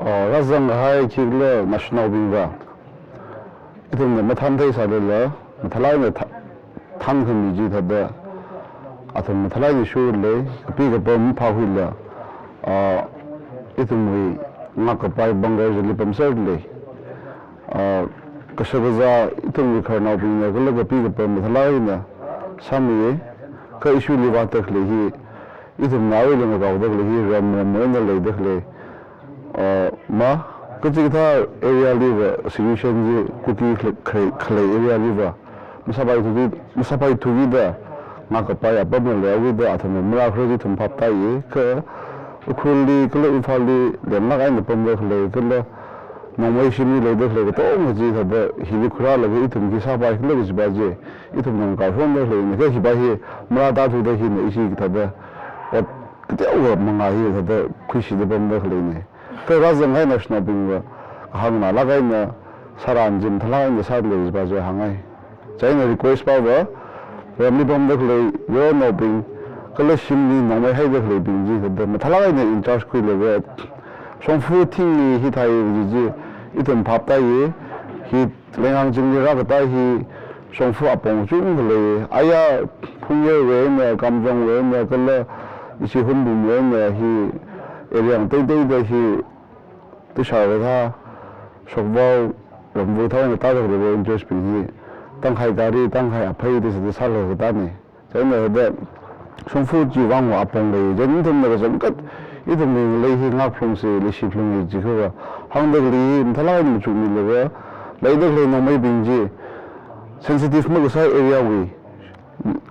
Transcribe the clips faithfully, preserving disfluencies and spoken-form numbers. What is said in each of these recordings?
Oh, rāzang kahai khikhala naoshinaobingva, ithumna mathānthei sālala, mathālāk eina thā-, thānkhami chi thāda, athum mathālāk eina shurlei, kapi kapam phākhuila, ah, ithumwui ngākkapai bunker chili pamserlei. Ah, kashak kazā ithumwui khararnaobingna kala kapi kapam mathālāk eina sāmiya, kha issue li vāda khalei hi, ithumna awui lungkakao da khalei hi, ram ramwui eina leida khalei, ah, ma, kachikathā area liva situation chi Kuki khalei, khalei, khalei area liva masāpaithuki, masāpaithuki da, ngākkapai apamla leihaoki da, athumna marākharar chi ithum phaptāya, kha Ukhrulli, kala Imphalli, lenglāk eina pamda khalei, kala Nongmei shimli leida khalei katonga chi thāda, hili khuirālaga ithum khi sāpaikhala kajipa chi, ithumna ngakaoshonda khaleina, kha hipa hi marātāthuda hina ishi thāda, ot kateokha mangā hi thāda khuishida pamda khaleina. Kha rāzang kahai naoshinaobingva, kahāng ngalāk eina sāran chi mathālāk eina sālei kajipa chi hāngngai. Chieina request pava, ramli pamda khalei yaronaobing, kala shimli Nongmei haida khaleibing chi thāda, mathālāk eina in charge khuilaga, shongfa thingli hithāi kaji chi, ithum phaptāya, hi Leihang chingli rākatā hi shongfa apong chungkha lei. Aya Phungyarwui eina, Kamjongwui eina, kala ishi Hunphumwui eina hi area ngateiteida hi tuishar kathā, shokvao, ramvao thao eina tāda khalei volunteers bing hi, tangkhai gari, tangkhai aphei da sāda sālaga katāna. Chieina thāda shongfa chiwui vang apong lei, chieina ithumna kachangkhat, ithumwui ngalei hi ngākphalungsa, leishiphalunga jiakhava, hāngda khalei hi mathālāk eina machukmilaga, leida khalei Nongmeibing chi sensitive makasā area wui,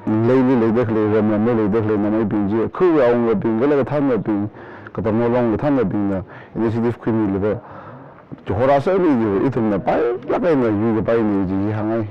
leili leida khalei, ram ramli leida khalei Nongmeibing chi, khawui awungabing, kala kathānnabing, katamnao long kathānnabingna initiative khuimilaga, chihorāserli jiakha, ithumna pailāk eina yuikapaina chi hi hāngngai.